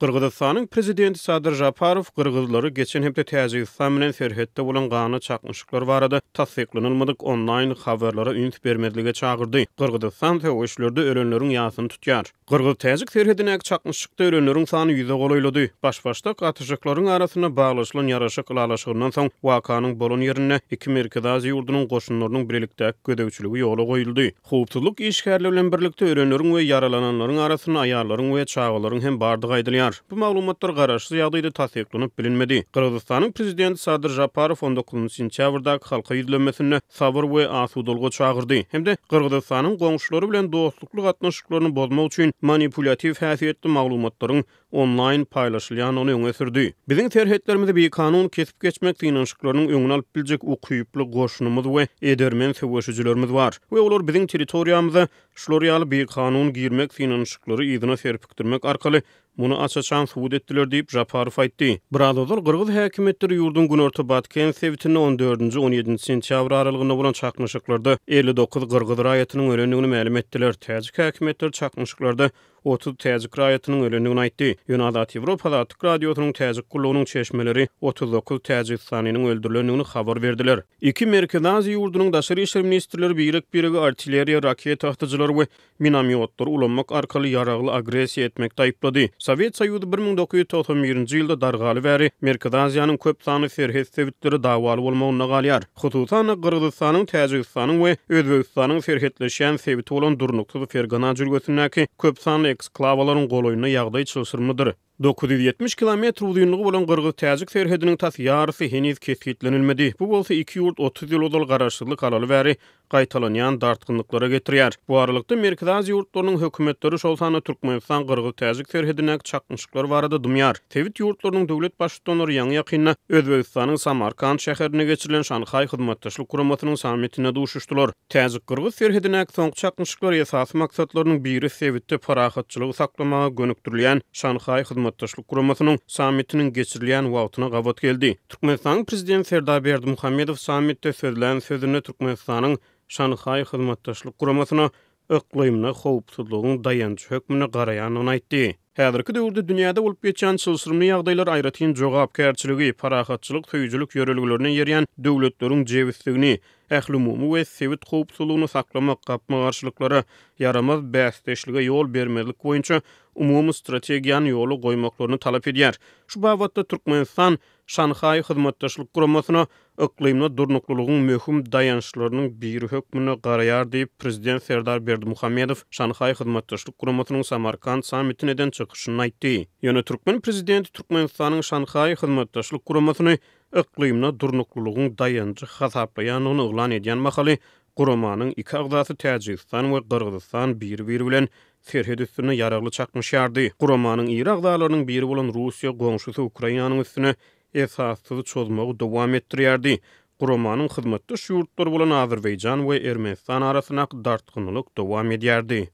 Gyrgyzystanyň prezidenti Sadyr Žaparow gyrgyzlary geçen hepde Täjigistan bilen serhetde bolan ganly çaknyşyklar barada tassyklanylmadyk onlaýn habarlara üns bermezlige çagyrdy. Gyrgyzystan söweşlerde ölenleriň ýasyny tutýar. Gyrgyz-täjik serhedindäki çaknyşykda ölenleriň sany ýüze golaýlady. Baş-başdak atyşyklaryň arasynda baglaşylan ýaraşyk ylalaşygyndan soň, wakanyň bolan ýerinde iki Merkezi Aziýa ýurdunyň goşunlarynyň bilelikdäki gözegçiligi ýola goýuldy. Howpsuzlyk işgärleri bilen birlikde ölenleriň we ýaralananlaryň arasynda aýallaryň we çagalaryň hem bardygy aýdylýar. Bu maglumatlar garaşsyz ýagdaýda tassyklanyp bilinmedi. Gyrgyzystanyň prezidenti Sadyr Žaparow on dokuzynjy sentýabrdaky halka ýüzlenmesinde sabyr we asudalyga çagyrdy hem-de Gyrgyzystanyň goňşulary bilen dostlukly gatnaşyklaryny bozmak üçin manipulýatiw häsiýetli maglumatlaryň onlaýn paýlaşylýandygyny öňe sürdi. Biziň serhetlerimizi bikanun kesip geçmek synanyşyklarynyň öňüni alyp biljek ukyply goşunymyz we edermen söweşijilerimiz bar we olar biziň territoriýamyza şular ýaly bikanun girmek synanyşyklary yzyna serpikdirmek arkaly muny aç-açan subut etdiler diýip, Žaparow aýtdy. Biraz ozal gyrgyz häkimiýetleri ýurduň günorta Batken sebitinde on dördünji, on ýedinji sentýabr aralygynda bolan çaknyşyklarda 59 gyrgyz raýatynyň ölendigini mälim etdiler. Täjik häkimiýetleri çaknyşyklarda 30 täjik raýatynyň ölendigini aýtdy. Ýöne Azat Ýewropa Azatlyk Radiosynyň Täjik gullugynyň çeşmeleri 39 täjigistanlynyň öldürilendigini habar berdiler. Iki Merkezi Aziýa ýurdunyň daşary işler ministrleri birek-birege artilleriýa, raketa atyjylary we minomýotlary ulanmak arkaly ýaragly agressiýa etmekde aýyplady. Sowet Soýuzy 1991-nji ýylda dargaly bäri Merkezi Aziýanyň köp sanly serhet sebitleri dawaly bolmagynda galýar. Hususan-da, Gyrgyzystanyň, Täjigistanyň we Özbegistanyň serhetleşýän sebiti bolan durnuksyz Fergana jülgesindäki köp sanly eksklawalaryň golaýynda ýagdaý çylşyrymlydyr. 970 kilometr uzynlygy bolan gyrgyz-täjik serhediniň tas ýarysy heniz kesgitlenilmedi. Bu bolsa iki ýurt 30 ýyl ozal garaşsyzlyk alaly bäri gaýtalanýan dartgynlyklara getirýär. Bu aralykda, Merkezi Aziýa ýurtlarynyň hökümetleri, şol sanda Türkmenistan gyrgyz-täjik serhedindäki çaknyşyklar barada dymýar. Sebit ýurtlarynyň döwlet baştutanlary ýaňy-ýakynda Özbegistanyň Samarkant şäherinde geçirilen Şanhaý Hyzmatdaşlyk Guramasynyň sammitinde duşuşdylar. Täjik-gyrgyz serhedindäki soňky çaknyşyklar esasy maksatlarynyň biri sebitde parahatçylygy saklamaga gönükdirilýän Şanhaý Hyzmatdaşlyk Guramasynyň sammitiniň geçirilýän wagtyna gabat geldi. Türkmenistanyň Prezidenti Serdar Berdimuhamedow sammitde sözlän sözünde Türkmenistanyň Şanhaý Hyzmatdaşlyk Guramasyna yklymda howpsuzlygyň daýanjy hökmünde garaýandygyny aýtdy. Häzirki döwürde dünýäde bolup geçýän çylşyrymly ýagdaýlar aýratyn jogapkärçiligi, parahatçylyk söýüjilik ýörelgelerine eýerýän döwletleriň jebisligini, ählumumy we sebit howpsuzlygyny saklamak, gapma-garşylyklara, ýaramaz bäsdeşlige ýol bermezlik boýunça umumy strategiýany ýola goýmaklaryny talap edýär. Şu babatda Türkmenistan Şanhaý Hyzmatdaşlyk Guramasyna yklymda durnuklylygyň möhüm daýançlarynyň biri hökmünde garaýar diýip, Prezident Serdar Berdimuhamedow Şanhaý Hyzmatdaşlyk Guramasynyň Samarkant sammitinde eden çykyşynda aýtdy. Ýöne türkmen prezidenti Türkmenistanyň Şanhaý Hyzmatdaşlyk Guramasyny yklymda durnuklylygyň daýanjy hasaplaýandygyny yglan edýän mahaly, guramanyň iki agzasy Täjigistan we Gyrgyzystan biri-biri bilen serhet üstünde ýaragly çaknyşýardy. Guramanyň iri agzalarynyň biri bolan Russiýa goňşusy Ukrainanyň üstüne esassyz çozmagy dowam etdirýärdi. Guramanyň hyzmatdaş ýurtlary bolan Azerbaýjan we Ermenistan arasyndaky dartgynlylyk dowam edýärdi.